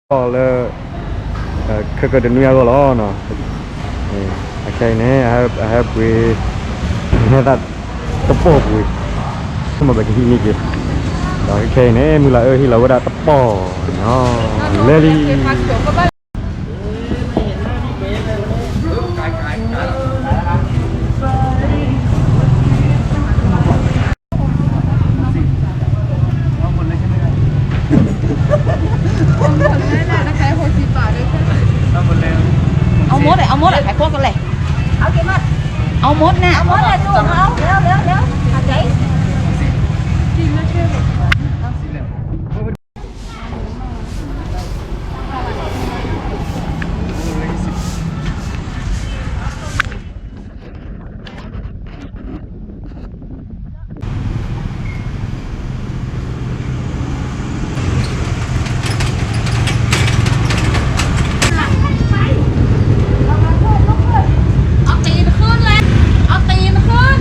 အီၣ်လၢ ခဲကၢၢ်တနွံအဂီၢ်လီၤနီၤ. အခဲအံၤန့ၣ် အဟဲပှ့ၤ ဟဲသးတပီၢ်ပှ့ၤ မ့ၢ်ဘၣ်ကဟံးန့ၢ်က့ၤ ဒီးခဲအံၤန့ၣ် မုၢ်လၢ်အၢဟ့ၣ်လီၤဝဲဒၣ်တပီၢ်နီၤ လဲၤလံ. เอาหมดเลย เอาหมดอะ ขายพวกกันเลย เอาหมดนะ เอาหมดเลยลูก เอา เร็วเร็วเร็ว เอาใจ เอาตีนขึ้นเลย เอาตีนขึ้น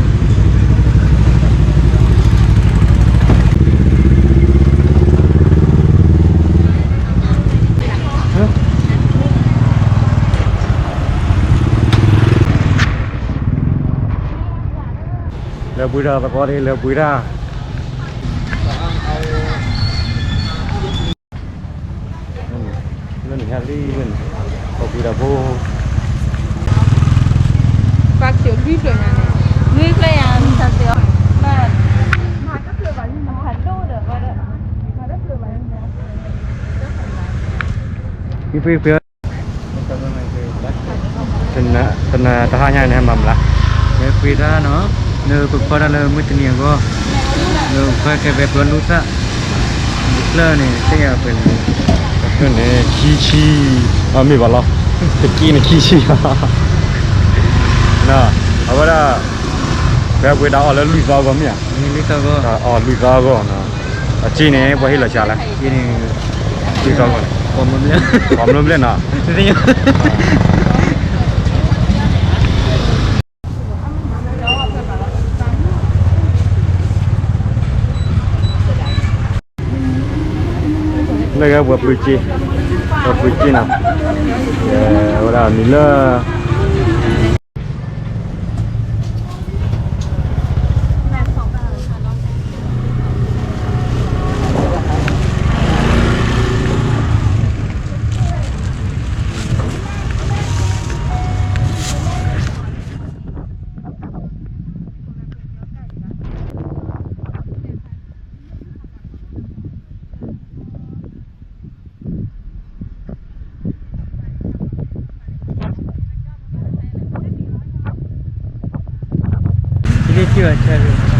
လဲၤပှ့ၤတၢ်သကိးသ့ၣ် လဲၤပှ့ၤတၢ် လၢန့ၣ်ဟဲလံလၢန့ၣ် ပှ့ၤတၢ်ဖိ ပှၤကၠိလွံၢ်ဖျၢၣ်ညါန့ၣ် လွံၢ်ဖျၢၣ်ယါ မ့ၢ်သးစ့ၢ်အီၤ မ့ၢ်ဖးဒိၣ်ဒီး ပှၤဒီး မ့ၢ်ဖှ့ဖှ့ တနၤ တဟါညါန့ၣ် ဟဲမၤမလါ ဟဲပှ့ၤတၢ်နီၤ လၢပခွါတၢ်လၢမုၢ်တနံၤအဂီၢ် လၢပခွါကဲဘဲပှၤလူသၣ် တဖျၢၣ်န့ၣ် သ့ၣ်ညါပှဲၤန့ၣ် တဖျၢၣ်န့ၣ် ခံဆံ အမ့ၢ်ဘၣ်လီၤ တက့ၢ်န့ၣ် ခံဆံ အဝဲဒၣ် ပှ့ၤပှ့ၤတၢ်အီၣ်လၢလွံၢ်သီအဂီၢ်မ့ၢ်ဧါ လွံၢ်သီအဂီၢ် တၢ်အီၣ်လွံၢ်သီအဂီၢ်နီၤ အစ့န့ၣ် ပှၤဟ့ၣ်လီၤစှၤလဲၣ် လွံၢ်သီအဂီၢ်န့ၣ် ပှၤမနုၤလဲၣ်နီၤ လၢပှၤပှ့ၤစ့ ပှၤပှ့ၤစ့နီၤ ဝဲဒၣ်မံၤလၢ Sila cuba cari.